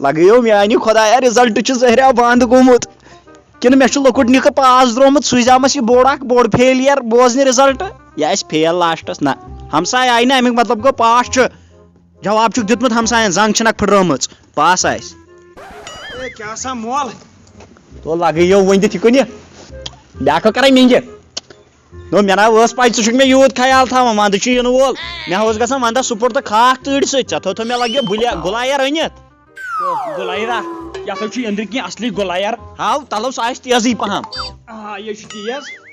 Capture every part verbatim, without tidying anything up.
لگٲیو میانہِ خۄدایا، رِزلٹ چھُ زہریا بنٛد گوٚمُت۔ کِنہٕ مےٚ چھُ لۄکُٹ نِکہٕ پاس درٛامُت، سوٗزیامَس یہِ بوٚڑ اکھ بوٚڑ فیلیر، بوز نہٕ رِزلٹ، یہِ آسہِ فیل لاسٹس۔ نہ، ہمساے آیہِ نہٕ، اَمیُک مطلب گوٚو پاس چھُ۔ جواب چھُکھ دیُتمُت ہمساین، زنٛگ چھِنکھ پھٕٹرٲمٕژ، پاس آسہِ۔ اے، کیٛاہ سا مول؟ تو لگٲیو وۄنۍ دِتھ یہِ کُنہِ۔ بیٛاکھ کرے مِنٛگہِ۔ دوٚپ، مےٚ نہ ٲس پَے، ژٕ چھُکھ مےٚ یوٗت خیال تھاوان، وَندٕ چھُ یِنہٕ وول۔ مےٚ اوس گژھان وَندَس سُپُر تہٕ خاکھ تۭرِ سۭتۍ، ژےٚ تھوٚوتھٕ مےٚ لَگہِ بُلہِ-، گُلایَر أنِتھ۔ گُلایرا، یَتھ حظ چھُ أنٛدرٕ کینٛہہ اَصلی گُلایَر۔ ہاو، تَلو سُہ آسہِ تیزٕے پَہَم۔ آ، یہِ چھُ تیز۔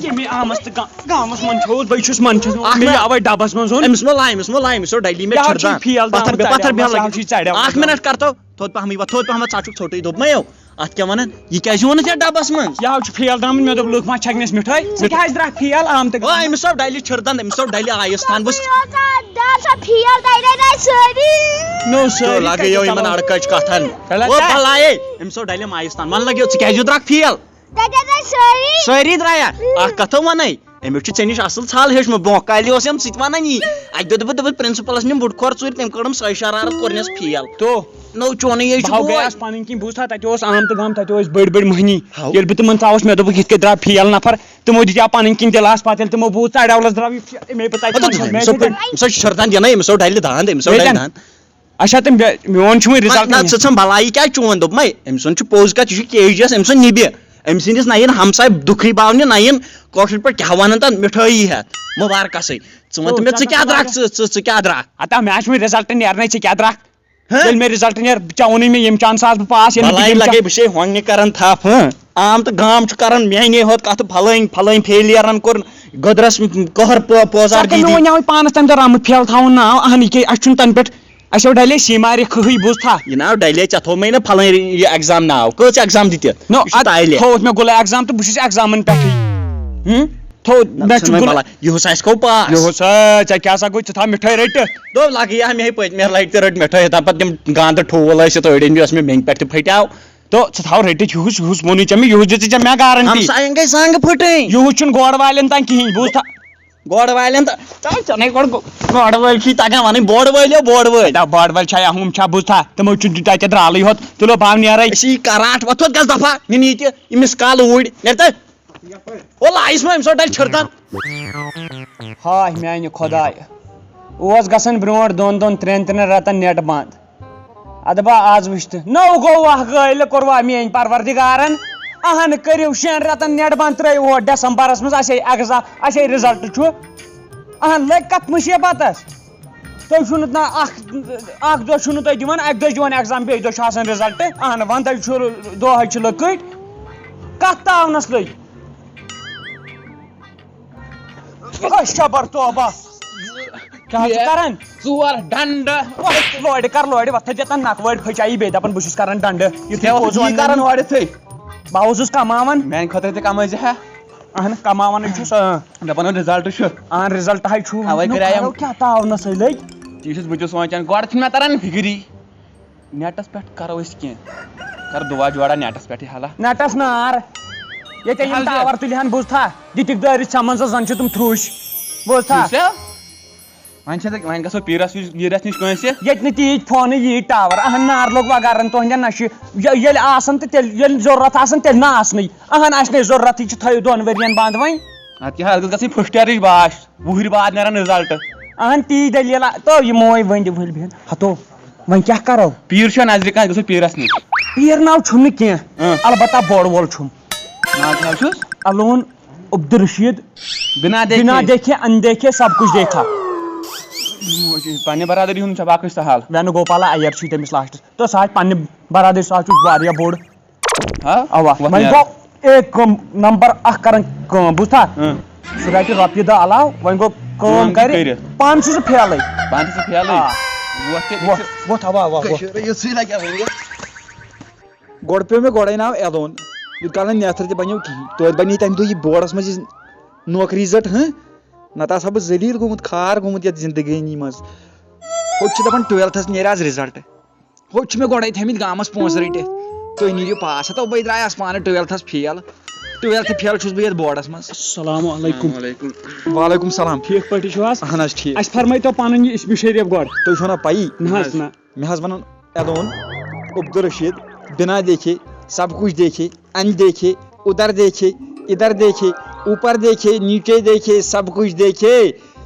ییٚمہِ آمَس تہٕ گا-، گامَس منٛز چھُس بہٕ، یہِ چھُس منٛدچھَس منٛز، اَکھ مےٚ یہِ مِنٹ۔ اَوَے ڈَبَس منٛز اوٚن۔ أمِس مہ لایہِ، أمِس مہ لایہِ، أمِس اوٚن ڈَلی مےٚ یہِ حظ چھُ چھِڑدان۔ فیل پَتھَر درٛامُت بیٚہہ، پَتھَر ژَریومُت، بیٚہہ، یہِ حظ چھُ ژَریومُت۔ اَکھ مِنٹ کَر تو۔ تھوٚد پَہمٕے وۄتھ، تھوٚد پَہمَتھ ژَٹُکھ ژھوٚٹُے، دوٚپمَے یو۔ اَتھ کیٛاہ وَنان؟ یہِ کیٛازِ ووٚنُتھ یَتھ ڈَبَس منٛز؟ یہِ حظ چھُ فیل درٛامُت، مےٚ دوٚپ، لُکھ ما چھَکنَس مِٹھٲے؟ ژٕ کیٛازِ درٛاکھ فیل؟ آمتہٕ آ، أمِس آو ڈَلہِ چھِڑدان، أمِس آو ڈَلہِ آیِس تھان، بہٕ چھُ۔ یوٗتاہ ڈَل چھا فیل، تَے نَے درٛاے سٲری۔ نو، سٲری لَگٲیو کَتہِ یِمَن گژھان؟ اَڑٕ کَچہِ کَتھَن۔ غلط او کَتھ۔ بَلایے، أمِس آو ڈَلہِ آیِس تھان۔ وَن لَگیو، ژٕ کیٛازِ درٛاکھ فیل؟ تَتہِ درٛاے سٲری۔ سٲری درٛایا؟ اَکھ کَتھ وَنَے، أمِس چھُ ژےٚ نِش اَصٕل ژھَل ہیوٚچھمُت برٛونٛہہ کالہِ اوس یِم سُہ تہِ وَنان یی۔ اَکہِ دۄہ دوٚپُکھ، دوٚپُکھ، پرنسپلس نِم بُٹہٕ کھۄر ژوٗرِ، تٔمۍ کٔڑٕم سۄے شرارت، کوٚرنس فیل۔ تو نو چونُے یے چھُ بہٕ ہاو بوے۔ گٔیاس پنٕنۍ کِنۍ، بوٗزتھا، تَتہِ اوس آمتہٕ گام، تَتہِ اوس بٔڑۍ بٔڑۍ مٔہنی۔ ہاو۔ ییٚلہِ بہٕ تِمن ژاوُس، مےٚ دوٚپُکھ، یِتھ کٔنۍ درٛاو فیل نفر، تِمو دِتۍ پنٕنۍ کِنۍ دِلاس پتہٕ، ییٚلہِ تِمو بوٗز ژَڑیولس درٛاو یہِ فیل، اَمے بہٕ تَتہِ مطلب، وَنہٕ، مےٚ أمِس اوس چھِ تَمہِ، أمِس اوس شرطان دِنَے، أمِس اوس ڈَلہِ دانٛد، أمِس اوس مےٚ ڈَلہِ تَمہِ دانٛد۔ اچھا، تہٕ مےٚ، میون چھُ وۄنۍ نہ، result نہ، نہٕ۔ ژٕ ژھٕن بَلایی، کیٛاہ چون دوٚپ مَے؟ أمۍ سُنٛد چھُ پوٚز کَتھ، یہِ چھُ کے جی یَس، أمۍ سُنٛد نِبہِ۔ أمۍ سٕنٛدِس نہ یِن ہمساے دُکھٕے باونہِ، نہ یِن کٲشِر پٲٹھۍ کیٛاہ وَنان تَتھ مِٹھٲیی ہٮ۪تھ مُبارکَسٕے۔ ژٕ وَن تہٕ مےٚ، ژٕ کیٛاہ درٛاکھ، ژٕ، ژٕ، ژٕ کیٛاہ درٛاکھ؟ ہتا مےٚ چھُ وۄنۍ result نیرنَے، ژٕ کیٛاہ درٛاکھ؟ ہہ؟ ییٚلہِ مےٚ result نیر، ژےٚ ووٚنُے مےٚ ییٚمہِ chance آس بہٕ pass، ییٚلہِ نہٕ بَلایہِ بہٕ ییٚمہِ لَگے، بہٕ چھے ہۄنٛگ نہِ کَران تھَپھ، ہہ؟ عام تہٕ گام چھُ کَران میٛانے ہوت کَتھٕ، پھلٲنۍ، پھلٲنۍ فیلیرَن کوٚر گٔدرَس قہر پو-، پوزار ژےٚ کٔمۍ دیٖدی۔ ووٚن یَوٕ پانَس تَمہِ دۄہ رَمہٕ پھیل تھاوُن ناو؟ اَہَن، یہِ کیٛاہ، اَسہِ چھُنہٕ تَنہٕ پٮ۪ٹھ، اَسہِ ہیوٚو ڈَلے سیٖمارِ کھٕہٕے، بوٗزتھا؟ یہِ ناو ڈَلے، ژےٚ تھوٚومَے نہ پھلٲنۍ یہِ exam ناو۔ کٔژ exam دِتِتھ؟ نو، یہِ چھُ اَدٕ تالہِ۔ تھوٚوُتھ مےٚ گُلہٕ exam تہٕ بہٕ چھُس examن پٮ۪ٹھٕے۔ ہُم؟ تھوٚوُتھ نہ، مےٚ ژٕ چھُ مےٚ گُلہٕ بَلا-، یِہُس آسہِ کھو pass۔ یِہُس، آ، ژےٚ کیٛاہ سا گوٚو، ژٕ تھاو مِٹھٲے رٔٹِتھ۔ دوٚپ لَگہٕ یا مےٚ ہے پٔتمہِ لَٹہِ تہِ رٔٹ مِٹھٲے، یِتھَے پَتہٕ تِم گانٛدٕ ٹھوٗل ٲسۍ یِتھ أڑٮ۪ن، یۄس مےٚ مٮ۪نٛگہِ پٮ۪ٹھ تہِ پھٔٹیو۔ تو ژٕ تھاو رٔٹِتھ یِہُس، یِہُس ووٚنُے ژےٚ مےٚ، یِہُس دِژٕے ژےٚ مےٚ guarantee۔ ہمساین گٔے زنٛگ پھٕٹٕنۍ۔ یِہُس چھُنہٕ گورٕ والٮ۪ن تام کِہیٖنۍ، بوٗزتھا؟ گورٕ والٮ۪ن تہٕ، تَو ژےٚ نَے گۄڈٕ گو-، گورٕ وٲلۍ چھی تَگان وَنٕنۍ، بورٕ وٲلۍ ہو، بورٕ وٲلۍ۔ نہ، بورٕ وٲلۍ چھا یا ہُم چھا، بوٗزتھا؟ تِمو چھُ دیُت اَتہِ درٛالٕے ہوت، تُلو بہٕ نیرَے۔ أسۍ یہِ کراٹھ وۄتھوت گژھ دفعہ، نِنہٕ یہِ تہِ أمِس کالہٕ اوٗرۍ، نیرِ تہٕ۔ او لایِس ما أمِس اوس ڈَلہِ چھِڑ تَن۔ ہاے میانہِ خۄدایہِ، اوس گژھان برونٛٹھ دۄن دۄن ترٛٮ۪ن ترٛٮ۪ن رٮ۪تَن net بنٛد۔ اَدٕ با آز وٕچھ تہٕ نوٚو گوٚو واہ گٲلۍ کوٚروا میٲنۍ پروردگارن۔ اہن کٔرِو شٮ۪ن رٮ۪تن net بنٛد، ترٲیِو ہور ڈسمبرس منٛز، اَسے exam، اَسے result چھُ۔ اہن لٔگۍ کتھ مُصیبتس؟ تُہۍ چھُو نہٕ نہ اکھ، اکھ دۄہ چھُو نہٕ تُہۍ دِوان، اکہِ دۄہ چھِ دِوان exam، بیٚیہِ دۄہ چھُ آسان result۔ اہن وندے چھُ، دۄہے چھِ لٔکٕٹۍ۔ کتھ تاونس لٔگۍ؟ أسۍ چھا بر توبہ؟ کیٛاہ چھُ کران؟ ژور ڈنڈٕ۔ وۄتھ لورِ کر لورِ، وۄتھ تھٲے ژےٚ تَن نَکھ وٲرۍ پھٔچاے بیٚیہِ دَپان بہٕ چھُس کران ڈنڈٕ۔ یُتھُے ژےٚ اوس پوٚز یی وَنان۔ کران اورٕ یِتھُے۔ بہٕ اوسُس کماوان۔ میانہِ خٲطرٕ تہِ کمٲے زِ ہا۔ اہن کماوان چھُس، اۭں۔ دَپان result چھُ۔ اہن result ہاے چھُ۔ اَوَے نو کریٛایم۔ کرو کیٛاہ تاونَسٕے لٔگۍ۔ تی چھُس بہٕ تہِ سونٛچان، گۄڈٕ چھُنہٕ مےٚ تران فِکری۔ نیٹس پٮ۪ٹھ کرو أسۍ کینٛہہ۔ کر دُعا جوڑا نیٹس پٮ۪ٹھٕے حالا۔ نیٹس نار۔ ییٚتہِ یِم حل دِ۔ ٹاور تُلہِ ہن، بوٗزتھا؟ دِتِکھ دٲرِتھ ژھٮ۪من زٕ، زن چھِ تِم تھرٛوٗچھ۔ بوٗزتھا؟ وٕچھسا؟ وۄنۍ چھِ تہٕ، وۄنۍ گژھو پیٖرس نِش، پیٖرس نِش کٲنٛسہِ۔ ییٚتہِ نہٕ تیٖتۍ فونٕے ییٖتۍ ٹاور۔ اہن نار لوٚگ وگارن تُہنٛدٮ۪ن نشہِ۔ یہِ-، ییٚلہِ آسن تہٕ تیٚلہِ، ییٚلہِ ضروٗرت آسن تیٚلہِ نہٕ آسنٕے۔ اہن اَسہِ نَے ضروٗرتٕے چھِ، تھٲیِو دۄن ؤرین بنٛد وۄنۍ۔ ادٕ کیٛاہ، اتھ گٔژھ گژھٕنۍ first yearٕچ باش۔ وُہٕرۍ بعد نیران result۔ اہن تی دٔلیٖلہ۔ تو یِموے ؤنۍ دِ وٕلۍ بِہِن۔ ہتو، وۄنۍ کیٛاہ کرو؟ پیٖر چھُ نظرِ کانٛہہ، گژھو پیٖرس نِش۔ پیٖر ناو چھُم نہٕ کینٛہہ، اۭں۔ البتہ بوڑ وول چھُم۔ ناو کیٛاہ حظ چھُس؟ الون عبدالرشید۔ بنا دیکھے۔ بنا دیکھے، اندیکھے، سب کچھ دیکھا۔ پننہِ برادری ہُنٛد چھا باقٕے سہل؟ وینہٕ گوپالا ایر چھُے تٔمِس لاسٹس۔ تہٕ سُہ آسہِ پننہِ برادری، سُہ آسہِ واریاہ بوٚڑ۔ ہا؟ اوا۔ وۄتھ وۄنۍ نیرو۔ گوٚو ایک کم-، نمبر اکھ کران کٲم، بوٗزتھا؟ اۭں۔ سُہ رٹہِ رۄپیہِ دہ علاوٕ، وۄنۍ گوٚو کٲم کٲم تہِ کرِ۔ کٔرِتھ۔ پانہٕ چھُ سُہ فیلٕے۔ پانہٕ چھُ سُہ فیلٕے۔ آ۔ وۄتھ تہِ وۄتھ، وۄتھ، اوا، اوا، وۄتھ۔ کٔشیٖرِ یُتھُے لگہِ وۄنۍ۔ گۄڈٕ پیوٚو مےٚ گۄڈَے ناو ایلون۔ یوٗت کال نہٕ نیتھر تہِ بنیو کِہیٖنۍ۔ توتہِ بنے تَمہِ دۄہ یہِ بورڈس منٛز یہِ نوکری زٹ، ہہ؟ نتہٕ آسہٕ ہا بہٕ ذلیل گوٚمُت، خار گوٚمُت یتھ زندگٲنی منٛز۔ ہوٚتہِ چھِ دپان twelfthس نیرِ آز result۔ ہوٚتہِ چھِ مےٚ گۄڈَے تھٲمٕتۍ گامَس پونٛسہٕ رٔٹِتھ۔ تُہۍ نیٖرِو pass۔ ہتو بہٕ درٛایس پانہٕ twelfthس fail۔ twelfth fail چھُس بہٕ یَتھ بورڈَس منٛز۔ السلام علیکم۔ السلام علیکم۔ وعلیکم السلام۔ ٹھیٖک پٲٹھۍ چھِو حظ؟ اہن حظ ٹھیٖک۔ اَسہِ فرمٲیتو پَنُن یہِ اسمِ شریف گۄڈٕ۔ تُہۍ چھُو نا پَیی؟ نہ حظ، نہ۔ مےٚ حظ وَنُن، एलोन, अब्दुल रशीद, बिना देखे सब कुछ देखे, अन देखे, उधर देखे, इधर देखे, ऊपर देखे, नीचे देखे, सब कुछ देखे।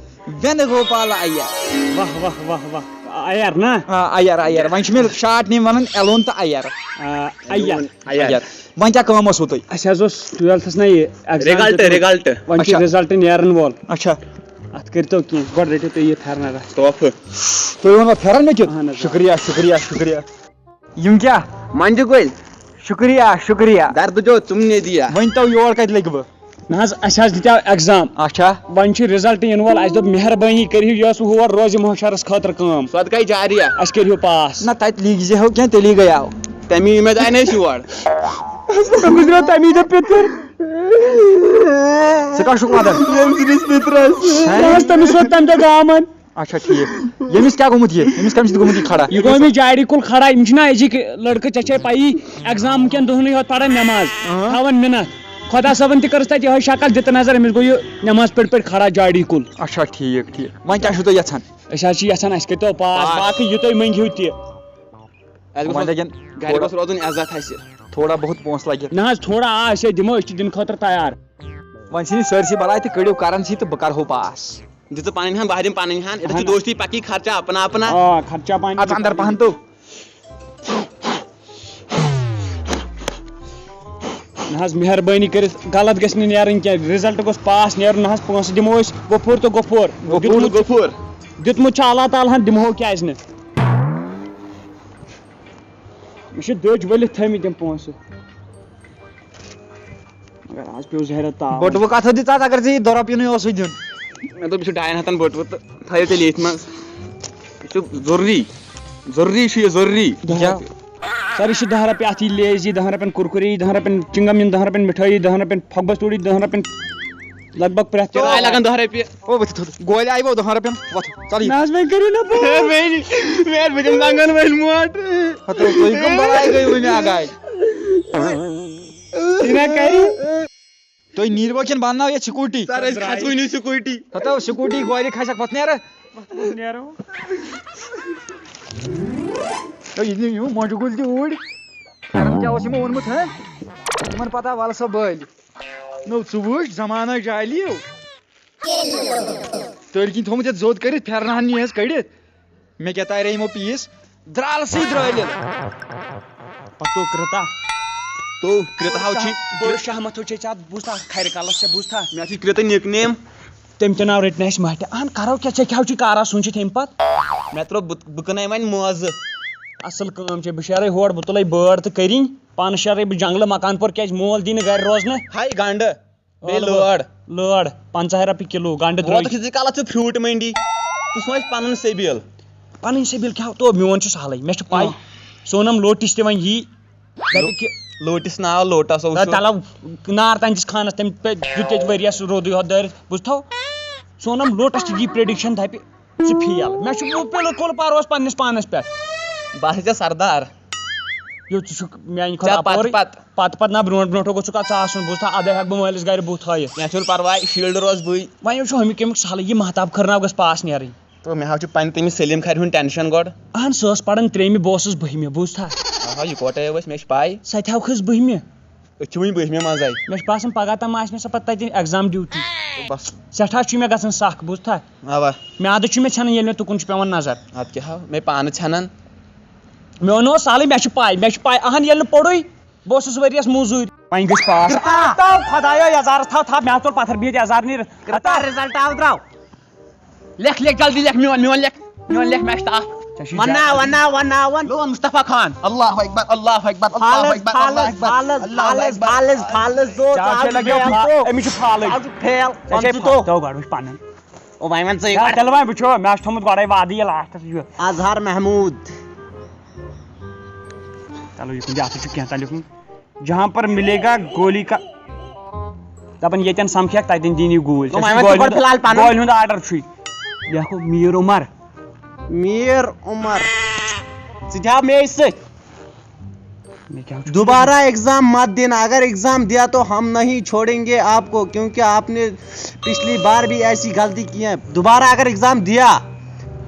वेणुगोपाल अय्यर۔ واہ واہ واہ واہ۔ اَیَر نا؟ آ، اَیَر، اَیَر۔ وۄنۍ چھِ مےٚ شارٹ نیم وَنان ایلون تہٕ اَیَر۔ آ، اَیَر۔ اَیَر۔ وۄنۍ کیٛاہ کٲم ٲسوٕ تۄہہِ؟ اَسہِ حظ اوس ٹُویلتھَس نا یہِ ایٚگزام رِزلٹ دیُتمُت۔ رِزلٹ وۄنۍ چھُ اچھا۔ رِزلٹ نیرَن وول۔ اچھا۔ اَتھ کٔرۍتو کینٛہہ، گۄڈٕ رٔٹِو تُہۍ یہِ پھٮ۪رنہ رَژھ۔ تحفہٕ۔ تُہۍ ووٚنوا پھٮ۪رن مےٚ کیُتھ؟ اَہَن حظ۔ شُکریہ، شُکریہ، شُکریہ۔ یِم کیٛاہ؟ منجہِ گُلۍ۔ شُکریہ، شُکریہ۔ درد جو تم نے دیا۔ وۄنۍ تو یور کَتہِ لٔگۍ بہٕ؟ نہ حظ، اَسہِ حظ دِتیٛاو ایٚگزام۔ اچھا۔ وۄنۍ چھُ رِزلٹ یِنہٕ وول، اَسہِ دوٚپ مہربٲنی کٔرِو یۄس ہور روزِ محشرَس خٲطرٕ کٲم۔ صدقے جاریہ۔ اَسہِ کٔرِو پاس۔ نہ تَتہِ لیٖکھ زِ ہو کینٛہہ، تیٚلی گٔیاو۔ تمی اُمید آے نہ أسۍ یور۔ مےٚ گُزریو تَمی دۄہ پِتٕر۔ ژٕ کَس چھُکھ وَدان؟ ییٚمہِ سٕنٛدِس پِترَس۔ نہ حظ، تٔمِس ووت تَمہِ دۄہ گامَن۔ اچھا ٹھیٖک۔ ییٚمِس کیٛاہ گوٚمُت یہِ؟ أمِس کَمہِ سۭتۍ گوٚمُت یہِ کھڑا؟ یہِ گوٚو أمِس جاڑی کُل کھڑا۔ یِم چھِنہ أزِکۍ لٔڑکہٕ، ژےٚ چھے پَیی، ایٚگزام کٮ۪ن دۄہنٕے یوت پَران نٮ۪ماز۔ تھاوان مِنَت۔ خۄدا صٲبَن تہِ کٔرٕس تَتہِ یِہوٚے شکل، دِ تہٕ نظر، أمِس گوٚو یہِ نٮ۪ماز پٔرۍ پٔرۍ کھڑا جاڑی کُل۔ اچھا ٹھیٖک ٹھیٖک۔ وۄنۍ کیٛاہ چھُو تُہۍ یَژھان؟ أسۍ حظ چھِ یَژھان اَسہِ کٔرۍتو پاس، پاس۔ باقٕے یہِ تُہۍ مٔنٛگِو تہِ۔ اَسہِ وۄنۍ گوٚژھ لَگن گرِ گوٚژھ روزُن عزت اَسہِ۔ تھوڑا بہت پونٛسہٕ لَگہِ۔ نہ حظ، تھوڑا آ، أسۍ ہے دِمو، أسۍ چھِ دِنہٕ خٲطرٕ تیار۔ وۄنۍ ژھٕنِو سٲرسٕے بَلاے تہٕ کٔڑِو currency تہٕ بہٕ کَرٕہو پاس۔ دِ ژٕ پَنٕنۍ ہَن، بہٕ دِمہٕ پَنٕنۍ ہَن۔ ییٚتٮ۪تھ چھِ اَہَن۔ دوستی پَکی، خرچہ اَپنا اَپنا۔ آ، خرچہ پانہٕ۔ اَژ اَندَر پَہَن تو۔ نہ حظ، مہربٲنی کٔرِتھ، غلط گژھِ نہٕ نیرٕنۍ کینٛہہ، رِزلٹ گوٚژھ پاس نیرُن۔ نہ حظ، پونٛسہٕ دِمو أسۍ غفور تہٕ غفور۔ غفور دیُتمُت، غفور۔ دیُتمُت چھُ اللہ تعالیٰ ہن، دِمہو کیٛازِ نہٕ؟ مےٚ چھِ دٔج ؤلِتھ تھٲمٕتۍ تِم پونٛسہٕ۔ مگر آز پیوٚو زہرہ تاپھ۔ بٔٹوٕ کَتھ دِژ اَتھ اگر ژےٚ یہِ دۄرۄپ یِنُے اوسُے دیُن؟ مےٚ دوٚپ، یہِ چھُ ڈاین ہَتَن بٔٹوٕ تہٕ تھٲیِو تیٚلہِ ییٚتھۍ منٛز۔ یہِ چھُ ضروٗری۔ ضروٗری چھُ یہِ، ضروٗری۔ دَہ کیٛاہ؟ رۄپیہِ۔ سر، یہِ چھِ دَہ رۄپیہِ، اَتھ یی لیز، یہِ دَہَن رۄپیَن کُرکُری، دَہَن رۄپیَن چِنٛگَم، یِم دَہَن رۄپیَن مِٹھٲیی، دَہَن رۄپیَن پھۄکہٕ بَستوٗڑی، دَہَن رۄپیَن لگ بگ پرٛٮ۪تھ کِراے کِراے۔ لَگَن دَہ رۄپیہِ۔ او ؤتھِو تھوٚد۔ گولہِ آیہِ وۄنۍ دَہَن رۄپیَن۔ وۄتھُو، ژَلٕے۔ نہ حظ، وۄنۍ کٔرِو نہ پونٛسہٕ۔ ہے، مےٚ نی-، مےٚ حظ، بہٕ دِمہٕ زنٛگَن وٲلۍ موٹ۔ ہَتہٕ تُہۍ کٕم بَلاے گٔیوٕ مےٚ اَگاے؟ یہِ نہ کَرِ۔ تُہۍ نیٖروا کِنہٕ بہٕ اَنناو ییٚتہِ سکوٗٹی؟ سر، أسۍ کھسوٕے نہٕ سکوٗٹی۔ ہَتو سکوٗٹی گولہِ کھسٮ۪کھ پَتہٕ نیرٕ۔ نیرو۔ ہے، یہِ دِیِو یِمو مۄنٛجہِ گُلۍ تہِ اوٗرۍ۔ کَرَن کیٛاہ اوس یِمو اوٚنمُت، ہہ؟ تِمَن پَتہ، وَلہٕ سا بٔلۍ۔ نو، ژٕ وٕچھ، زمانہ جالیو۔ تٔرۍ کِنۍ تھوٚمُت یَتھ زوٚد کٔرِتھ، پھٮ۪رنہٕ ہن نِیَس کٔڑِتھ۔ مےٚ کیٛاہ تارِ یِمو پیٖس؟ درٛالسٕے درٛٲلِتھ۔ پَتہٕ تو کرٛتا۔ تو کرٛتا ہاو چھی۔ بٔڑ شاہ مَتھو چھے ژےٚ اَتھ بوٗزتھا؟ کھرِ کَلَس ژےٚ بوٗزتھا؟ مےٚ چھُ کرٛتا نِک نیم۔ تٔمۍ تہِ ناو رٔٹۍ نہٕ اَسہِ مَٹہِ۔ اَہَن کَرو کیٛاہ، ژےٚ کیٛاہ چھُے کارا سُنٛد چھُ تَمہِ پَتہٕ؟ مےٚ ترٛوو بہٕ بہٕ کٕنَے وۄنۍ موزٕ۔ اَصٕل کٲم چھےٚ، بہٕ شیرَے ہورٕ، بہٕ تُلَے بٲر تہٕ کٔرِنۍ۔ پانہٕ شیرَے بہٕ جنٛگلہٕ مکان پور، کیٛازِ مول دی نہٕ گَرِ روزنہٕ۔ ہاے گنٛڈٕ۔ بیٚیہِ ٲلوٕ۔ لٲر۔ لٲر، پنٛژاہ رۄپیہِ کِلوٗ، گنٛڈٕ ووتہٕ درٛوٚگۍ۔ چھُ زِ کَلَس ژٕ fruit منڈی۔ ژٕ سونٛچ پَنُن سٔبیٖل۔ پَنٕنۍ سٔبیٖل کیٛاہ تو میون چھُ سہلٕے، مےٚ چھُ پَے۔ آ۔ سونم لوٹِس تہِ وۄنۍ یی۔ دَپہِ کہِ لوٹِس ناو لوٹَس اوس نہ سُہ۔ تَلو نار تانۍ دِس خانَس، تٔمۍ پے-، دیُت ییٚتہِ ؤریَس روٗدُے ہوت دٲرِتھ، بوٗزتھو؟ سونم لوٹَس تہِ یی prediction، دَپہِ ژٕ فیل۔ مےٚ چھُ بِلکُل بَروسہٕ پنٛنِس پانَس پٮ۪ٹھ۔ بہٕ ہسا ژےٚ سردار۔ یوٚت ژٕ چھُکھ میٛانہِ ژےٚ کھۄتہٕ پَتہٕ اَپورٕے۔ پَتہٕ۔ پَتہٕ پَتہٕ نہ برونٛٹھ برونٛٹھ گوٚژھُکھ ژٕ آسُن، بوٗزتھا؟ اَدَے ہٮ۪کہٕ بہٕ مٲلِس گَرِ بُتھ ہٲیِتھ۔ کینٛہہ چھُنہٕ پَرواے، shield روز بٕے۔ وۄنۍ وٕچھو ہُمہِ کَمیُک سہلٕے، یہِ مہتاب خٲرناو گٔژھ پاس نیرٕنۍ۔ تہٕ مےٚ حظ چھُ پنٛنہِ تٔمِس سلیٖم کھارِ ہُنٛد tension گۄڈٕ۔ اہن، سۄ ٲس پران ترٛیٚیمہِ، بہٕ اوسُس بٔہمہِ، بوٗزتھا؟ آہا، یِکوَٹَے ٲسۍ، مےٚ چھِ پَے۔ سۄ تہِ ہاوکھٕس بٔہمہِ۔ أسۍ چھِ وٕنہِ بٔہمہِ منٛزَے۔ مےٚ چھُ باسان، پگاہ تام آسہِ مےٚ سۄ پَتہٕ تَتہِ exam duty۔ بَس۔ سٮ۪ٹھاہ چھُ مےٚ گژھان سَکھ، بوٗزتھا؟ اَوا۔ میٛادٕ چھُ مےٚ ژھٮ۪نان، ییٚلہِ مےٚ تُکُن چھُ پٮ۪وان نظر۔ اَدٕ کیٛاہ ہا، مےٚ پانہٕ ژھٮ۪نان۔ مےٚ ووٚن اوس سالٕے، مےٚ چھِ پَے، مےٚ چھِ پَے۔ اہن، ییٚلہِ نہٕ پوٚرُے، بہٕ اوسُس ؤریَس موٚزوٗرۍ۔ وۄنۍ گژھِ پاس۔ تاو خۄدایا، یَزارَس تھاو تھَپھ، مےٚ ہا ژوٚل پَتھر بِہِتھ یَزار نیٖرِتھ۔ کۭژاہ result آو درٛاو؟ لیکھ، لیکھ، جلدی لیکھ، میون، میون لیکھ، میون لیکھ، مےٚ چھِ تَپھ۔ ژےٚ چھُے وَنا، زیادٕ۔ وَنا، وَنا، وَن۔ میون مُصطفیٰ خان۔ اللہ اکبر، اللہ اکبر، اللہ فالٕز، اکبر، اللہ فالٕز، اکبر، فالٕز، اللہ فالٕز، اکبر۔ فالٕز، فالٕز، زور، ژےٚ آز چھے لگیو فیل، فا-، ژٕ۔ أمِس چھُ فالٕے۔ آز فیل، ژےٚ وَن چھے ژٕ فا-، تو۔ تو گۄڈٕ وٕچھ پَنُن۔ او، وۄنۍ وَن ژٕے یا گۄڈٕ۔ تیٚلہِ وۄنۍ وٕچھو، مےٚ چھُ تھوٚمُت گۄڈَے وعدٕ یہِ lastس یہِ۔ اظہر محمود۔ چلو، یہِ کُن دِ، اَتھ چھُ کینٛہہ تام لیوٚکھمُت۔ جہاں پر ملے گا گولی کا، دَپان ییٚتٮ۪ن سَمکھٮ۪کھ تَتٮ۪ن دِنۍ یہِ گوٗلۍ۔ تو وۄنۍ وَن ژٕ گولہِ گۄڈٕ ہُنٛد، فِلحال پَنُن۔ گولہِ ہُنٛد order چھُے۔ لیکھو میٖر عمر۔ میٖر عمر۔ ژٕ تھاو مے سۭتۍ۔ مےٚ کیٛاہ چھُ؟ دوبارہ ایگزام مت دینا، اگر ایگزام دیا تو ہم نہیں چھوڑیں گے آپ کو، کیونکہ آپ نے پچھلی بار بھی ایسی غلطی کی ہے۔ دوبارہ اگر ایگزام دیا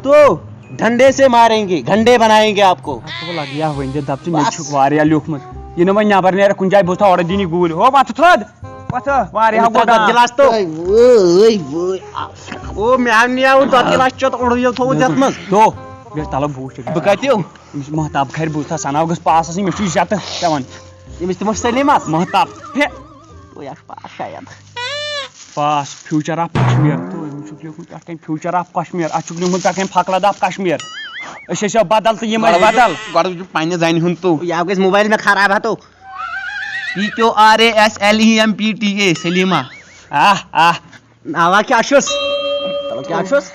تو ڈنڈے سے ماریں گے، گنڈے بنائیں گے آپ کو۔ تو لگیا وۄنۍ دِ دَب ژٕ، مےٚ چھُ واریاہ لیوٗکھمُت۔ یہِ نہٕ وۄنۍ نٮ۪بر نیرِ کُنہِ جایہِ، بہٕ وٕچھٕ تھاو اورٕ دِنی گوٗلۍ۔ ہو، وۄتھٕ تھوٚد، وۄتھٕ، واریاہ گوٚو تَتھ گام۔ گِلاس تو۔ وٲے، وٲے۔ او، مےٚ ہا نِیاو تَتھ گِلاس چیوٚت، اوٚڑُے یوت تھوٚوُتھ یَتھ منٛز۔ دو، بیٚیہِ تَلہٕ بوٗٹھ چھُ۔ بہٕ کَتہِ یِم؟ أمِس محتاب کھرِ بوٗزتھا، سَناو گٔژھ پاسَس یِنۍ، مےٚ چھُ عزت پٮ۪وان۔ ییٚمِس تِمو سلیٖمَس؟ محتاب، ہے۔ تو یَتھ پاس شاید۔ پاس، future of کشمیر۔ تو أمِس چھُکھ لیوٗکھمُت پٮ۪ٹھ کَنۍ future of کشمیر، اَتھ چھُکھ لیوٗکھمُت پٮ۪ٹھ کَنۍ فقرہ دب کشمیر۔ أسۍ ٲسۍ بدل تہٕ یِم ٲسۍ بدل۔ گۄڈٕ وٕچھِو پننہِ زنہِ ہُنٛد تو۔ یا گژھِ موبایل مےٚ خراب ہتو۔ P Q R A S L E M P T A، Salima. آہ، آہ۔ ناوا کیٛاہ چھُس؟ کیٛاہ چھُس؟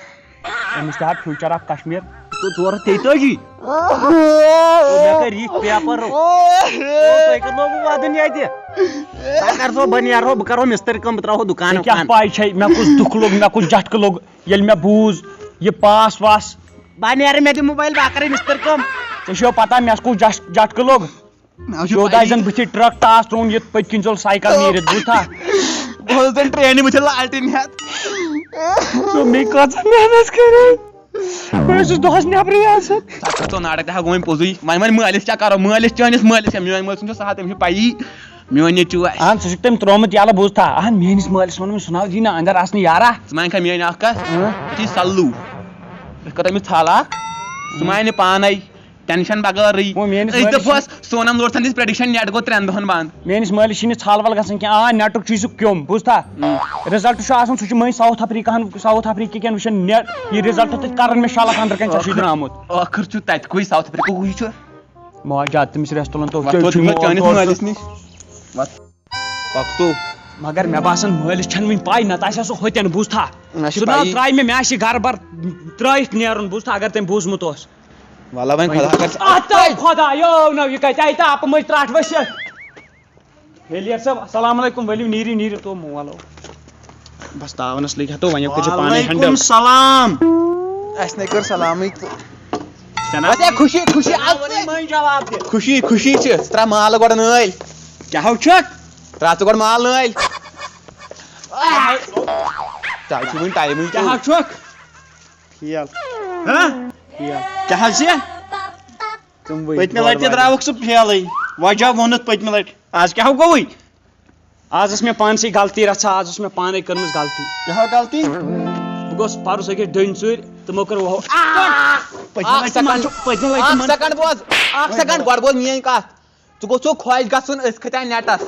أمِس تہِ ہا future of کشمیر۔ تو ژور ہتھ تیتٲجی۔ تو مےٚ کٔرۍ یِتھ paper۔ تو تۄہہِ کٔر لوگوُ ودُن ییٚتہِ؟ تۄہہِ کر سو، بہٕ نیرہو، بہٕ کرو مِستٔرۍ کٲم، بہٕ ترٛاوہو دُکان ژےٚ کیٛاہ وُکان۔ پاے چھے مےٚ کُس دُکھ لوٚگ، مےٚ کُس جٹکہٕ لوٚگ، ییٚلہِ مےٚ بوٗز یہِ پاس واس؟ بہٕ نیرٕ، مےٚ دِ موبایل، بہٕ کرٕ مِستٔرۍ کٲم۔ ژےٚ چھو پتہ مےٚ کُس جش-، جٹکہٕ لوٚگ؟ مےٚ چھُ سیوٚد پَیی۔ آسہِ زَن بٕتھِ ٹرٛک ٹاس ترٛوومُت یِتھ پٔتۍ کِنۍ ژوٚل سایکل نیٖرِتھ، بوٗزتھا؟ بہٕ اوسُس زَن ٹرٛینہِ بٕتھِ لالٹیٖن ہٮ۪تھ۔ دوٚپ مےٚ کۭژاہ محنت کٔرٕن۔ بہٕ اوسُس دۄہَس نٮ۪برٕے آسان۔ ژٕ کھسو ناٹک تہِ ہا گوٚو وۄنۍ پوٚزُے۔ وۄنۍ وَن مٲلِس، ژےٚ کَرو مٲلِس، چٲنِس مٲلِس، یا میٛٲنۍ مٲلۍ سُنٛد چھُ سہل، تٔمِس چھُ پَیی میون نیٚچوٗ آسہِ۔ اہن، سُہ چھُکھ تٔمۍ ترٛوومُت یَلہٕ، بوٗزتھا؟ اہن، میٛٲنِس مٲلِس ووٚنُم، سُہ ناو دی نہٕ اَندَر اَژنہٕ یارا۔ ژٕ مانکھا میٛٲنۍ اَکھ کَتھ؟ اۭں۔ یُتھُے سَلوٗ، أسۍ کَرو أمِس ژھَل اَکھ، سُہ مانہِ پانَے۔ ٹینشن بغٲرٕے۔ وۄنۍ میٲنِس أسۍ مٲلِس دَپہوس، سونم لوڈ سن دِژ پریڈکشن، نیٹ گوٚو ترٛٮ۪ن دۄہن بنٛد۔ میٲنِس مٲلِس چھِنہٕ ژھل ول گژھان کینٛہہ۔ آ، نیٹُک چھُے سُہ کیوٚم، بوٗزتھا؟ رِزلٹ چھُ آسان، سُہ چھُ مٔنٛزۍ ساوُتھ افریقہ ہن، ساوُتھ افریقہ کٮ۪ن وٕچھان نیٹ۔ یہِ رِزلٹ تہِ کرن مےٚ شلہٕ اندر کَنہِ ژےٚ چھُے درٛامُت۔ ٲخٕر چھُ تَتہِ کُے ساوُتھ افریقہ کُے چھُ۔ ماجہِ تٔمِس ریس تُلان تو، وۄتھ ژےٚ تھوٚد چھُے بہٕ موج چٲنِس دۄد۔ مٲلِس نِش۔ وۄتھ۔ پکھ تو۔ مگر مےٚ باسان مٲلِس چھَنہٕ وٕنہِ پَے، نتہٕ آسہِ ہا سُہ ہوٚتٮ۪ن، بوٗزتھا؟ مےٚ چھِ سُہ نہ پَیی۔ ترٛایہِ مےٚ، مےٚ آسہِ یہِ گرٕ بار ترٛٲیِتھ نیرُن، بوٗزتھا؟ اگر تٔمۍ بوٗزمُت اوس۔ وَلہٕ وۄنۍ خۄدا کَرِ۔ اَتھ تام خۄدایو، نہ یہِ کَتہِ آیہِ تاپہٕ مٔنٛزۍ ترٛٹھ ؤسِتھ؟ ہیلیر صٲب، السلام علیکم، ؤلِو نیٖرِو، نیٖرِو تو مول۔ بس تاونس لٔگۍ ہتو، وۄنۍ کٔرۍ زِ پانے وعلیکم ہینڈل۔ سلام۔ اَسہِ نے کٔر سلامٕے تہٕ۔ جناب۔ وۄنۍ خوشی، خوشی، آز وۄنۍ مٔنٛزۍ جواب دِ۔ خوشی، خوشی چھِ۔ ژٕ ترٛاو مال گۄڈٕ نٲلۍ۔ کیٛاہ ہو چھُکھ؟ ترٛاو ژٕ گۄڈٕ مال نٲلۍ۔ تۄہہِ چھُ وُنہِ ٹایمٕے کیٛاہ تہٕ۔ ہو چھُکھ؟ فیل۔ ہاں؟ فیل۔ کیٛاہ حظ چھِ؟ تِم وٕنۍ پٔتمہِ لٹہِ تہِ درٛاوُکھ ژٕ فیلٕے۔ وجہ ووٚنُتھ پٔتمہِ لٹہِ۔ آز کیٛاہ ہو گوٚوُے؟ آز ٲس مےٚ پانسٕے غلطی رژھا، آز ٲس مےٚ پانے کٔرمٕژ غلطی۔ کیٛاہ غلطی؟ بہٕ گوس پرُس أکِس ڈٔنۍ ژوٗرِ، تِمو کٔر وہو۔ پٔتمہِ اکھ لٹہِ تہِ سیکنڈ، منٛزٕ، پٔتمہِ لٹہِ تہِ اکھ منٛزٕ۔ سیکنڈ بوز، اکھ سیکنڈ، گۄڈٕ بوز میٲنۍ کتھ۔ ژٕ گوٚژھ خۄش گژھُن، أسۍ کھٔتۍ نیٹس۔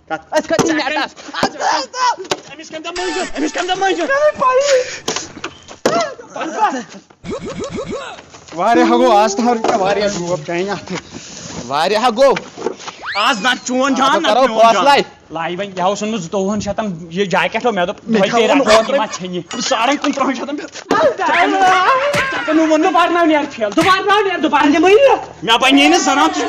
کتھ؟ أسۍ کھٔتۍ نیٹس۔ أمِس کَمہِ دۄہ مٔنٛزۍ؟ أمِس کَمہِ دۄہ مٔنٛزۍ؟ واریاہ گوٚو آز تھاوُن کیٛاہ واریاہ ڈوب چانہِ اَتھٕ۔ واریاہ گوٚو۔ آز نہ چون جان، اَدٕ نہ کرو میون جان۔ فٲصلَے۔ لایہِ وۄنۍ یہِ اوس اوٚنمُت زٕتووُہَن شیٚتَن یہِ جاکٮ۪ٹ ہو، مےٚ دوٚپ مےٚ دۄہَے تھاوُن پیٚیہِ رَٹُن، یہِ ما ژھیٚنہِ۔ ساڑَن کُنترٕٛہَن شیٚتَن پٮ۪ٹھ۔ ژےٚ کَمہِ ووٚن؟ دُبارٕ ناو نیر فیل، دُبارٕ ناو نیر، دُبارٕ نِمَے نہٕ۔ مےٚ بَنے نہٕ زَنان ژٕ۔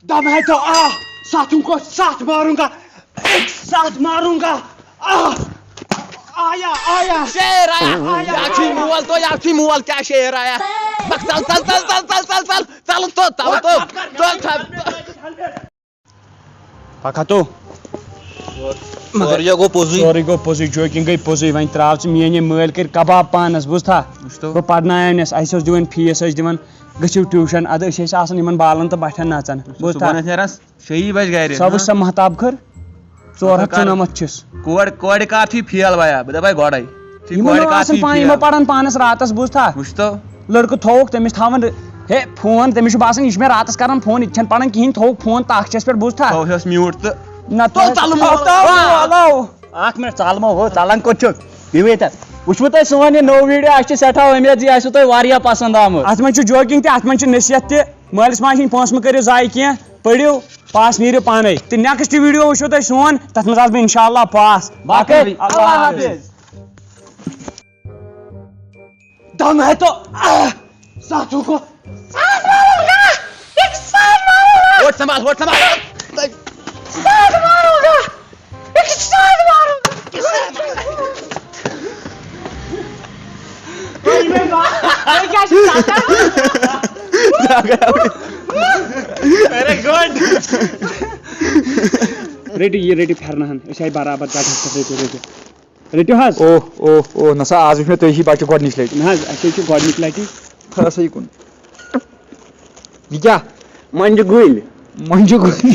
دم ہے تو آ، ساتھوں کو ساتھ ماروں گا، ایک ساتھ ماروں گا۔ آ، آیا، آیا۔ شیر آیا۔ آیا، یا چھی آیا۔ مول تو، یا چھی مول کیا شیر آیا۔ بک، ژل، ژل، ژل۔ پکھ ہا تو۔ مگر سورُے گوٚو پوٚزُے۔ سورُے گوٚو پوٚزُے، joking گٔے پوٚزُے۔ وۄنۍ ترٛاو ژٕ میٛٲنۍ یِم مٲلۍ کٔرۍ کباب پانس، بوٗزتھا؟ وٕچھ تو۔ بہٕ پرناوان یَس، اَسہِ اوس دِوان fees، ٲسۍ دِوان، گٔژھِو tuition، اَدٕ أسۍ ٲسۍ آسان یِمن بالن تہٕ بٹھٮ۪ن نژان، بوٗزتھا؟ صُبحن ٲسۍ نیران شیٚیی بجہِ گرِ۔ سۄ وٕچھ سۄ مہتاب کھٔر، ژور ہتھ ژُنَمتھ چھِس۔ کورِ، کورِ کر چھُے فیل ویا؟ بہٕ دپے گۄڈے۔ ژٕ یِمن کورِ نہٕ کر آسان چھُے پانہٕ، یِمو فیل؟ پران پانس راتس، بوٗزتھا؟ وٕچھ تو۔ لڑکہٕ تھووُکھ تٔمِس تھاوان ر-، ہے، فون، تٔمِس چھُ باسان، یہِ چھُ مےٚ راتس کران فون، یہِ تہِ چھَنہٕ پران کِہیٖنۍ، تھووُکھ فون تاخچس پٮ۪ٹھ، بوٗزتھا؟ تھوو ہیوٚس mute تہٕ۔ نہ، تو تھوو، ژَلہٕ تھوو، مول۔ تھوو، تھوو۔ اکھ منٹ، ژَل مہ ہو، ژَلان کوٚت چھُکھ؟ یہِ وٕچھ تو سون یہِ نوٚو video، اَسہِ چھُ سٮ۪ٹھاہ اُمید زِ یہِ آسِوٕ تۄہہِ واریاہ پسنٛد آمُت۔ اتھ منٛز چھُ joking تہِ، اتھ منٛز چھِ نصیحت تہِ۔ مٲلِس ماجہِ ہِنٛدۍ پونٛسہٕ مہٕ کٔرِو ضایع کینٛہہ، پٔرِو، پاس نیٖرِو پانے۔ تہٕ next video وٕچھو تۄہہِ سون، تتھ منٛز آسہٕ بہٕ انشاءاللہ پاس۔ باقٕے باقٕے اللہ حافظ۔ دم ہے تو، آہ، ساتھوں کو۔ ساتھ ماروں گا، ایک ساتھ ماروں گا۔ ہوٹ سنبھال، ہوٹ سنبھال۔ ساتھ ماروں گا، ایک ساتھ ماروں گا۔ تُہۍ مےٚ ما-، تُہۍ کیٛاہ Very good. رٔٹِو یہِ، رٔٹِو پھٮ۪رنہٕ ہن، أسۍ آیہِ برابر ژَتجی ہَس پٮ۪ٹھ، رٔٹِو، رٔٹِو۔ رٔٹِو حظ۔ اوہ، اوہ، اوہ، نہ سا، آز وٕچھ مےٚ تُہی بَچہِ گۄڈٕنِچ لَٹہِ۔ نہ حظ، اَسہِ حظ چھِ گۄڈٕنِچ لَٹہِ۔ تھٲو سا یہِ کُن۔ یہِ کیٛاہ؟ مۄنجہِ گُلۍ۔ مۄنجہِ گُلۍ۔